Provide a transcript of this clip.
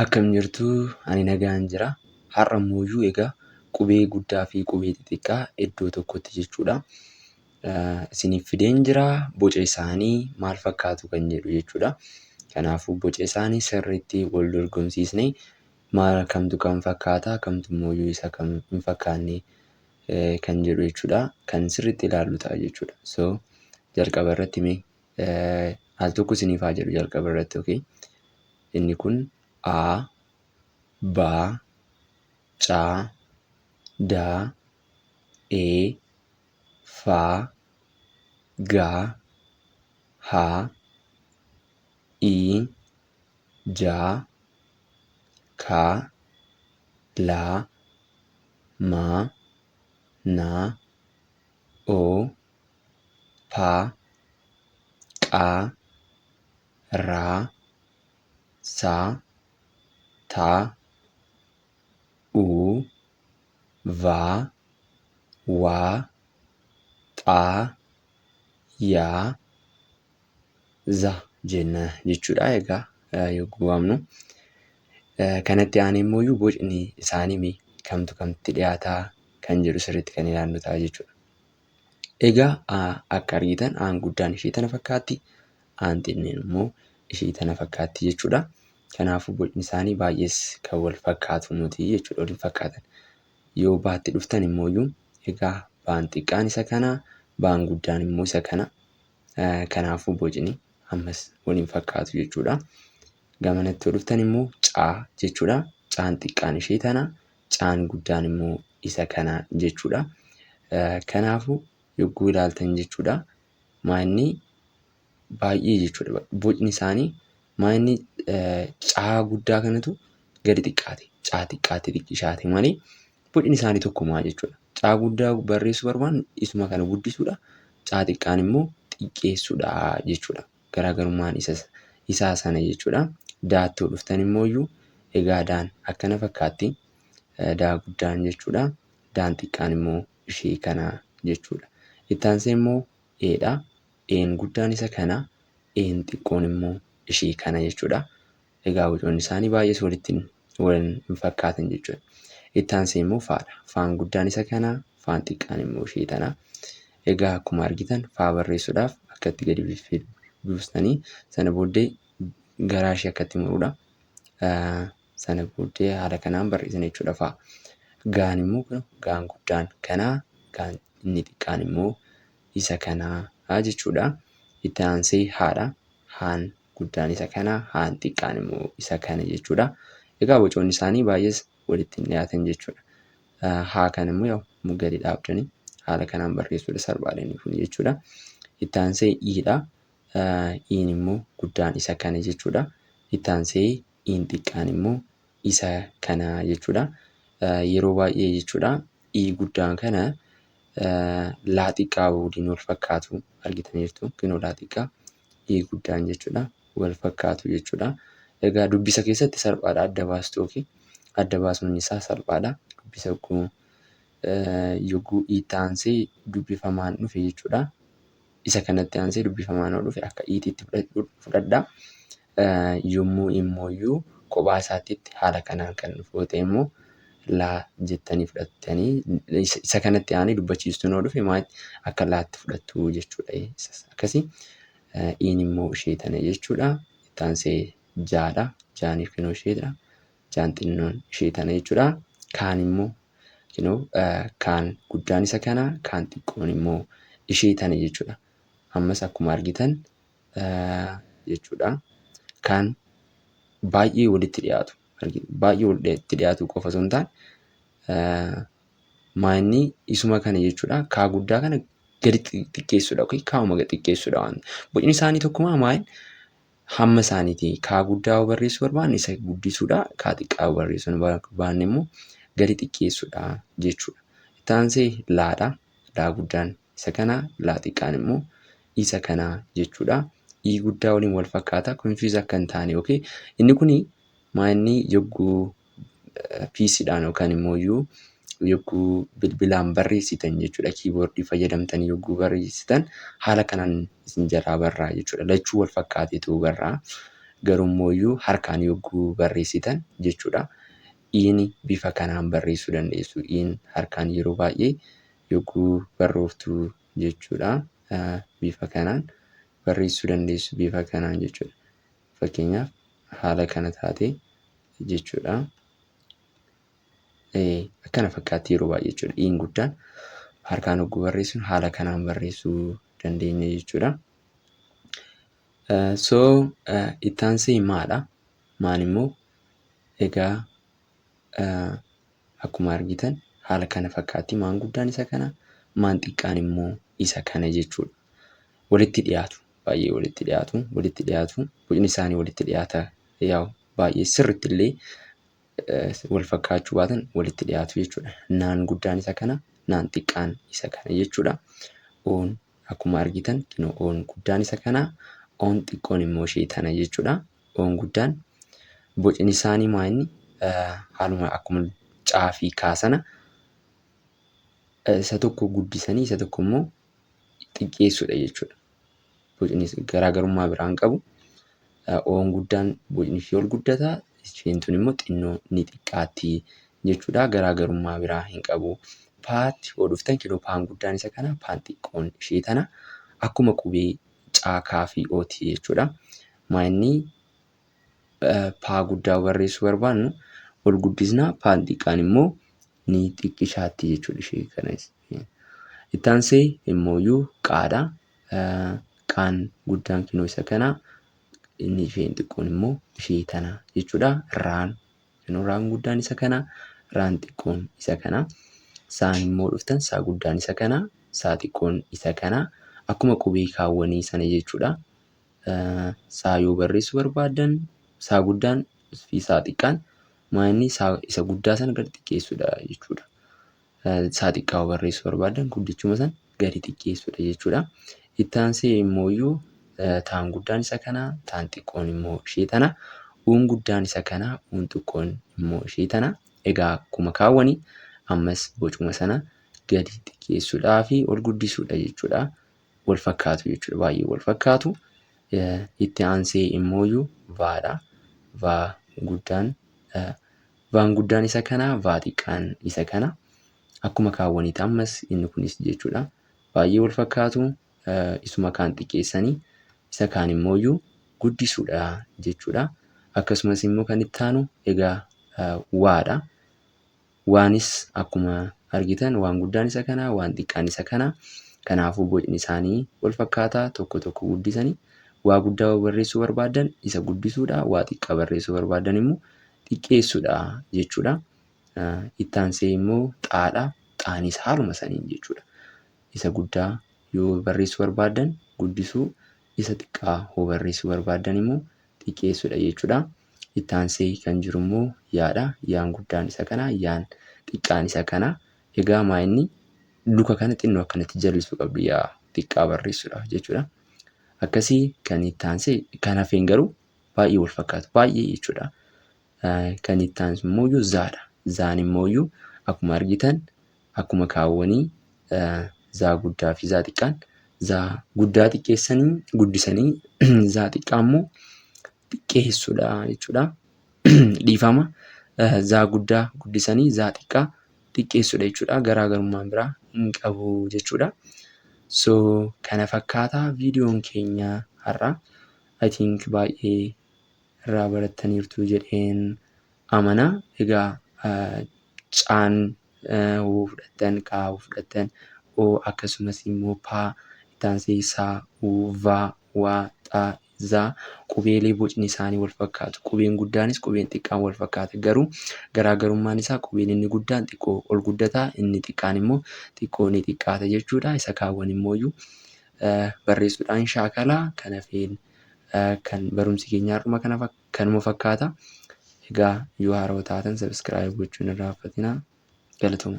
Akkam jirtu? Ani nagaan jira. Har'a immoo egaa qubee guddaa fi qubee xixiqqaa iddoo tokkotti jechuudha. Isiniif fideen jira. Boca isaanii maal fakkaatu kan jedhu jechuudha. Kanaafuu boca isaanii sirriitti wal dorgomsiisnee maal kamtu kam fakkaata kamtu immoo isa kam hin fakkaanne kan jedhu jechuudha. Kan sirriitti ilaallu ta'a jechuudha. So jalqaba irratti mee al tokko isiniif haa jedhu jalqaba irratti, okay? Inni kun A, B, C, D, E, F, G, H, I, J, K, L, M, N, O, P, Q, R, S, T, U, V, W, X, Y, Z jenna jechuudha. Egaa yogguu waamnu kanatti aanee immoo bocni isaanii mee kamtu kamtti dhiyaataa kan jedhu sirriitti kan ilaallu ta'a jechuudha. Egaa akka argitan aan guddaan ishee tana fakkaatti, aan xinneen immoo ishee tana fakkaatti jechuudha. Kanaafuu bocni isaanii baay'ees kan wal fakkaatu miti jechuudha, wal hin fakkaatan. Yoo baatti dhuftan immoo egaa baan xiqqaan isa kana, baan guddaan immoo isa kana. Kanaafuu bocni ammas wal hin fakkaatu jechuudha. Gamanatti yoo dhuftan immoo caa jechuudha. Caan xiqqaan ishee tana, caan guddaan immoo isa kana jechuudha. Kanaafuu yogguu ilaaltan jechuudha maanni baay'ee jechuudha bocni isaanii maanni caa guddaa kanatu gadi xiqqaate, caa xiqqaatti xiqqishaate malee bocni isaanii tokkumaa jechuudha. Caa guddaa barreessuu barbaannu isuma kana guddisuudha. Caa xiqqaan immoo xiqqeessuudha jechuudha. Garaagarummaan isaa sana jechuudha. Daattoo dhuftan immoo iyyuu egaa daan akkana fakkaatti. Daa guddaan jechuudha. Daan xiqqaan immoo ishee kana jechuudha. Itti aansee immoo eedha. Een guddaan isa kana, een xiqqoon immoo ishee kana jechuudha. Egaa bocoonni isaanii baay'ees walitti wal hin fakkaatan jechuudha. Itti aansee immoo faadha. Faan guddaan isa kana, faan xiqqaan immoo ishee tana. Egaa akkuma argitan faa barreessuudhaaf akkatti gadi buustanii sana booddee garaa ishee akkatti muruudha. Sana booddee haala kanaan barreessina jechuudha faa. Gaan immoo gaan guddaan kana, gaan inni xiqqaan immoo isa kanaa jechuudha. Itti aansee haadha. Haan guddaan isa kana, haan xiqqaan immoo isa kana jechuudha. Egaa bocoonni isaanii baay'ees walitti hin dhiyaatan jechuudha. Haa kana immoo yaa'u gadi dhaabdanii haala kanaan barreessuudha salphaadha inni kun jechuudha. Itti aansee iidha. Iin immoo guddaan isa kana jechuudha. Itti aansee iin xiqqaan immoo isa kana jechuudha. Yeroo baay'ee jechuudha ii guddaan kana laa xiqqaa waliin wal fakkaatu argitaniirtu. Kinoo laa xiqqaa ii guddaan jechuudha wal fakkaatu jechuudha. Egaa dubbisa keessatti salphaadha adda baastu yookiin adda baasuun isaa salphaadha. Dubbisa yogguu iitti aansee dubbifamaan dhufe jechuudha. Isa kanatti aansee dubbifamaan yoo dhufe akka iitiitti fudhadha. Yommuu immooyyuu kophaa isaatiitti haala kanaan kan dhufu yoo ta'e immoo laa jettanii fudhattanii isa kanatti aanee dubbachiistuun yoo dhufe maal akka laatti fudhattu jechuudha. Akkasii iin immoo ishee tana jechuudha. Itti aansee jaadha. Jaaniif kinoo isheedha. Jaan xinnoon ishee tana jechuudha. Kaan immoo kinoo kaan guddaan isa kana, kaan xiqqoon immoo ishee tana jechuudha. Ammas akkuma argitan jechuudha. Kaan baay'ee walitti dhiyaatu. Baay'ee walitti dhiyaatu qofa osoo hin taane maanni isuma kana jechuudha. Kaa guddaa kana gadi xiqqeessuudha yookiin kaa'uma gadi xiqqeessuudha waan. Bocni isaanii tokkumaa maal hamma isaaniiti. Kaa guddaa yoo barreessuu barbaanne isa guddisuudha. Kaa xiqqaa yoo barreessuu barbaanne immoo gadi xiqqeessuudha jechuudha. Itti aansee laadha. Laa guddaan isa kana, laa xiqqaan immoo isa kana jechuudha. I guddaa waliin wal fakkaata. Confuse akka hin taane yookiin inni kuni maa inni yogguu PCdhaan yookaan immoo iyyuu yogguu bilbilaan barreessitan jechuudha. Kiiboordii fayyadamtanii yogguu barreessitan haala kanaan isin jalaa barraa jechuudha. Lachuu wal fakkaateetu barraa. Garuu immoo harkaan yogguu barreessitan jechuudha. Iin bifa kanaan barreessuu dandeessu. Iin harkaan yeroo baay'ee yogguu barrooftu jechuudha. Bifa kanaan barreessuu dandeessu bifa kanaan jechuudha. Fakkeenyaaf haala kana taate jechuudha. Akkana fakkaatti yeroo baay'ee jechuudha. Iin guddaan harkaan yogguu barreessinu haala kanaan barreessuu dandeenya jechuudha. So itti aansee maadha? Maan immoo egaa akkuma argitan haala kana fakkaatti. Maan guddaan isa kana, maan xiqqaan immoo isa kana jechuudha. Walitti dhiyaatu, baay'ee walitti dhiyaatu, walitti dhiyaatu. Bocni isaanii walitti dhiyaata. Yaa'u baay'ee sirriitti illee wal fakkaachuu baatan walitti dhiyaatu jechuudha. Naan guddaan isa kana, naan xiqqaan isa kana jechuudha. Oon akkuma argitan kinoo oon guddaan isa kana, oon xiqqoon immoo ishee tana jechuudha. Oon guddaan bocni isaanii maa inni haaluma akkuma caa fi kaa sana isa tokko guddisanii isa tokko immoo xiqqeessuudha jechuudha. Bocni garaagarummaa biraa hin qabu. Oon guddaan bocni ishee ol guddata, isheen tun immoo xinnoo ni xiqqaatti jechuudha. Garaagarummaa biraa hin qabu. Paatti yoo dhuftan kinoo paan guddaan isa kana, paan xiqqoon ishee tana akkuma qubee caa, kaa fi ooti jechuudha. Maa inni paa guddaa barreessuu barbaannu ol guddisna, paan xiqqaan immoo ni xiqqishaatti jechuudha ishee kanas. Itti aansee immooyyuu qaadha. Qaan guddaan kinoo isa kana, inni isheen xiqqoon immoo ishee tana jechuudha. Raan kinoo raan guddaan isa kana, raan xiqqoon isa kana. Saan immoo dhuftan saa guddaan isa kana, saa xiqqoon isa kana. Akkuma qubee kaawwanii sana jechuudha. Saa yoo barreessuu barbaaddan saa guddaan fi saa xiqqaan maa inni isa guddaa sana gadi xiqqeessuudha jechuudha. Saa xiqqaa yoo barreessuu barbaaddan guddichuma sana gadi xiqqeessuudha jechuudha. Itti aansee immooyyuu taan guddaan isa kana, taan xiqqoon immoo ishee tana. Uun guddaan isa kana, uun xiqqoon immoo ishee tana. Egaa akkuma kaawwanii ammas bocuma sana gadi xiqqeessuudhaa fi ol guddisuudha jechuudha. Wal fakkaatu jechuudha. Baay'ee wal fakkaatu. Itti aansee immooyyuu vaadha. Vaa guddaan vaan guddaan isa kana, vaa xiqqaan isa kana. Akkuma kaawwaniiti ammas inni kunis jechuudha. Baay'ee wal fakkaatu. Isuma kaan xiqqeessanii isa kaan immooyyuu guddisuudha jechuudha. Akkasumas immoo kan itti aanu egaa waadha. Waanis akkuma argitan waan guddaan isa kana, waan xiqqaan isa kana. Kanaafuu bocni isaanii wal fakkaataa, tokko tokko guddisanii waa guddaa barreessuu barbaaddan isa guddisuudha, waa xiqqaa barreessuu barbaaddan immoo xiqqeessuudha jechuudha. Itti aansee immoo xaadha. Xaanis haaluma saniin jechuudha. Isa guddaa yoo barreessuu barbaaddan guddisuu, isa xiqqaa yoo barreessuu barbaaddan immoo xiqqeessuudha jechuudha. Itti aansee kan jiru immoo yaadha. Yaan guddaan isa kana, yaan xiqqaan isa kana. Egaa maa inni luka kana xinnoo akkanatti jallisuu qabdu yaa xiqqaa barreessuudhaaf jechuudha. Akkasii kan itti aansee kan hafeen garuu baay'ee wal fakkaatu baay'ee jechuudha. Kan itti aansu immoo zaadha. Zaan immoo akkuma argitan akkuma kaawwanii zaa guddaa fi zaa xiqqaan zaa guddaa xiqqeessanii guddisanii zaa xiqqaa immoo xiqqeessuudha jechuudha. Dhiifama, zaa guddaa guddisanii zaa xiqqaa xiqqeessuudha jechuudha. Garaagarummaan biraa hin qabu jechuudha. So kana fakkaataa viidiyoon keenya har'a. I think baay'ee irraa barattaniirtu jedheen amana. Egaa caan hoo fudhattan, kaa hoo fudhattan, oo akkasumas immoo paa, itti aansee saa, uu, vaa, waa, xaa, zaa qubeelee bocni isaanii wal fakkaatu. Qubeen guddaanis qubeen xiqqaan wal fakkaata. Garuu garaagarummaan isaa qubeen inni guddaan xiqqoo ol guddataa, inni xiqqaan immoo xiqqoo ni xiqqaata jechuudha. Isa kaawwan immoo barreessuudhaan shaakalaa. Kan hafeen kan barumsi keenya har'uma kanuma fakkaata. Egaa yoo haarawaa taatan subscribe gochuun hin irraanfatinaa. Galatooma.